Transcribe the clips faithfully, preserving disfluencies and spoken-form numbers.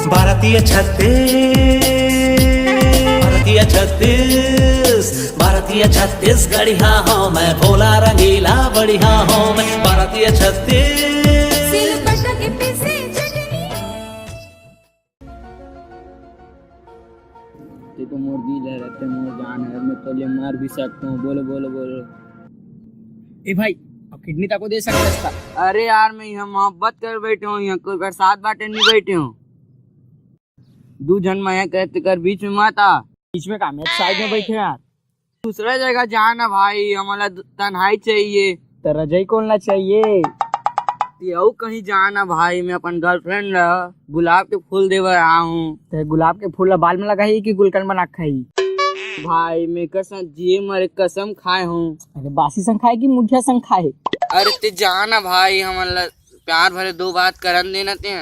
भारतीय छत्तीस, भारतीय छत्तीस, भारतीय छत्तीसगढ़िया हूँ मैं, भोला रंगीला बढ़िया हूँ मैं, भारतीय छत्तीस। सिलबट्टा के पीसे चटनी। ते तो मोर दिल है, ते मोर जान है, मैं तो ले मार भी सकता हूँ। बोलो, बोलो, बोलो। ए भाई, अब किडनी तको दे सकता है। अरे यार, मैं यहाँ मोहब्बत कर बैठे हूँ, यहाँ कोई बरसात बाटे नहीं बैठे हूँ। दू झन मया करते कर बीच में मत आ। बीच में का, मैं साइड में बैठे यार। दूसरा जगह जा ना भाई, हमला तन्हाई चाहिए। त रजाई कौन ला चाहिए? ते अउ कहीं जा ना भाई, मैं अपन गर्लफ्रेंड ला गुलाब के फूल दे बर आया हूँ। ते गुलाब के फूल ला बाल में लगाही कि गुलकंद बना के खाही? भाई, मैं कर संग जिए मरे कसम खाए हूँ। अरे बासी संग खाए कि मुठिया संग खाए? अरे ते जा ना भाई, हमन ला प्यार भरे दो बात करन देना ते।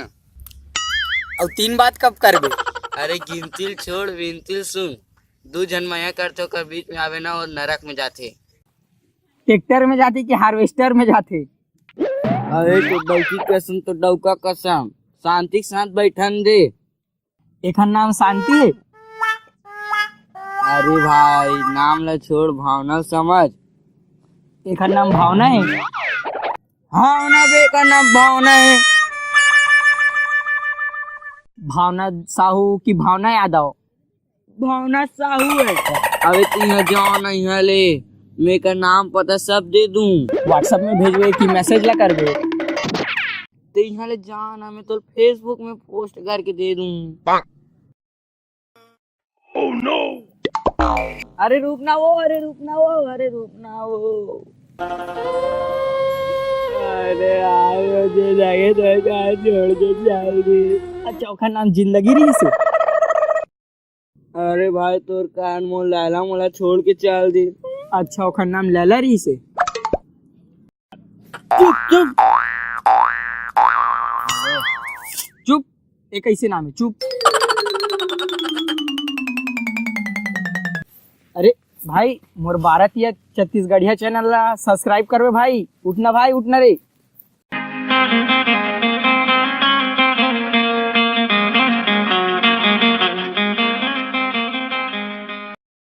अउ तीन बात कब करबे? अरे गिनती ल छोड़, विनती ल सुन। दू झन मया करथे, ओकर बीच में आवे ना, वो नरक में जाथे। ट्रैक्टर में जाथे कि हार्वेस्टर में जाथे? अरे तो डौकी कसम, तो डौका कसम, शांति के साथ बैठन दे। एखर नाम शांति है। अरे भाई, नाम ला छोड़, भावना समझ। एखर नाम भावना है। भावना बे, एकर नाम भावना है। भावना साहू की भावना यादव? भावना साहू है। अबे तू यहाँ जाओ ना, यहाँ ले, मैं का नाम पता सब दे दूँ। WhatsApp में भेजबे कि मैसेज ला करबे? ते यहाँ ले जा ना, मैं तो Facebook में पोस्ट करके दे दूँ। अरे रुक ना वो, अरे रुक ना वो, अरे रुक ना वो। अरे यार, मुझे लगे तो कहाँ छोड़ के जाएगी। अच्छा, ओखर नाम जिंदगी रहिसे। अरे भाई, तोर कारण मोर लैला मोला छोड़ के चल दी। अच्छा, ओखर नाम लैला रहिसे। चुप, चुप। चुप। ए कइसे नाम है? चुप। अरे भाई, मोर भारतीय छत्तीसगढ़िया चैनल ला सब्सक्राइब करबे भाई। उठना भाई, उठना रे।